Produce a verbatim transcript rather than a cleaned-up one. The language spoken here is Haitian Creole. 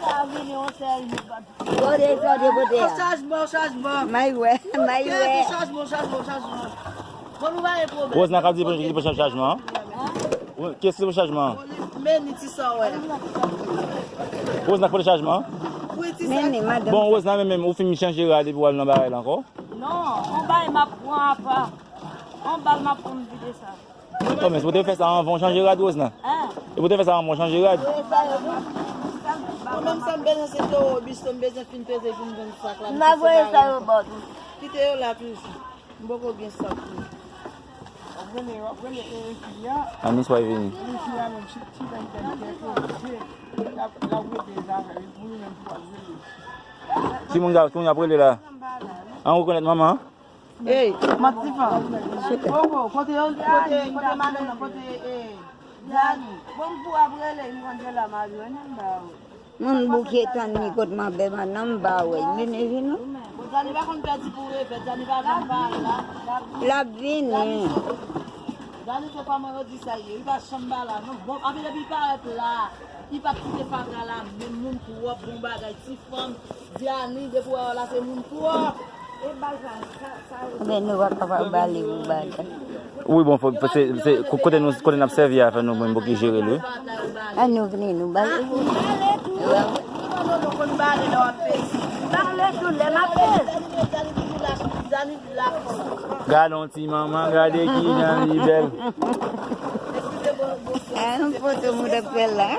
Sa vini yon sèl jou. Kote sa w te pote a? Chajman, chajman. May wè, may wè. Chajman, chajman, chajman. Bon, nou pa gen pwoblèm. Wozna k ap di pou, pou chajman an? Wi, kiyès ki pou chajman an? Men ni ti sa wè. Wozna k pote chajman an? Wi, ti sa. Men ni, madanm. Bon, Wozna, men menm, ou fin chanje rad epi w al nan bagay la ankò? Non, on bagay m ap pran apa. On bal m ap pran m vide sa. Kòman, se pou te fè sa anvan w chanje rad, Wozna? Hein? Se pou te fè sa anvan w chanje rad? Mwen menm sa m bezwen se towo bis, m bezwen fin peze pou m jwenn sak la. M ap voye sa yo ba w tou. Kite yo la toujou. M poko gen sak tou. W ap rele, w ap rele, e, fi a. Anis pa vini. Fi a menm, si, si, si, l ap, l ap rete zafè, pou li menm pou w ap rele. Ki moun, ki moun y ap rele la? An, ou rekonèt manman an? Ey, Matifan. Koko, kote yo, kote, kote madanm nan, kote, eh, Diani? Bon, pou ap rele, m konn se la m ap jwenn, m ba ou. Moun bouke tann li kot m ap bè madanm, m ba ou, men li vin non. Bon, Diani pa konn pèdi pou refè, Diani pa janm pale la. L ap vini. Diani se kòman yo di sa ye, li pa janm pa la non. Bon, anpi depi li parèt la, li pa kite fatra la, men moun twòp bon bagay, ti fanm, Diani, depi w wè w la se moun twòp. Ebyen, nou pa kapab ba li pou bagay. Wi, bon, fò, se, se, ko-, kote nou, kote n ap sèvi a fè nou menm pou ki jere l, wi. An nou vini, nou ba li. Ba li tou, lè m ap peze. Gade yon ti manman, gade ki jan li bèl. An, foto moun ap fè la.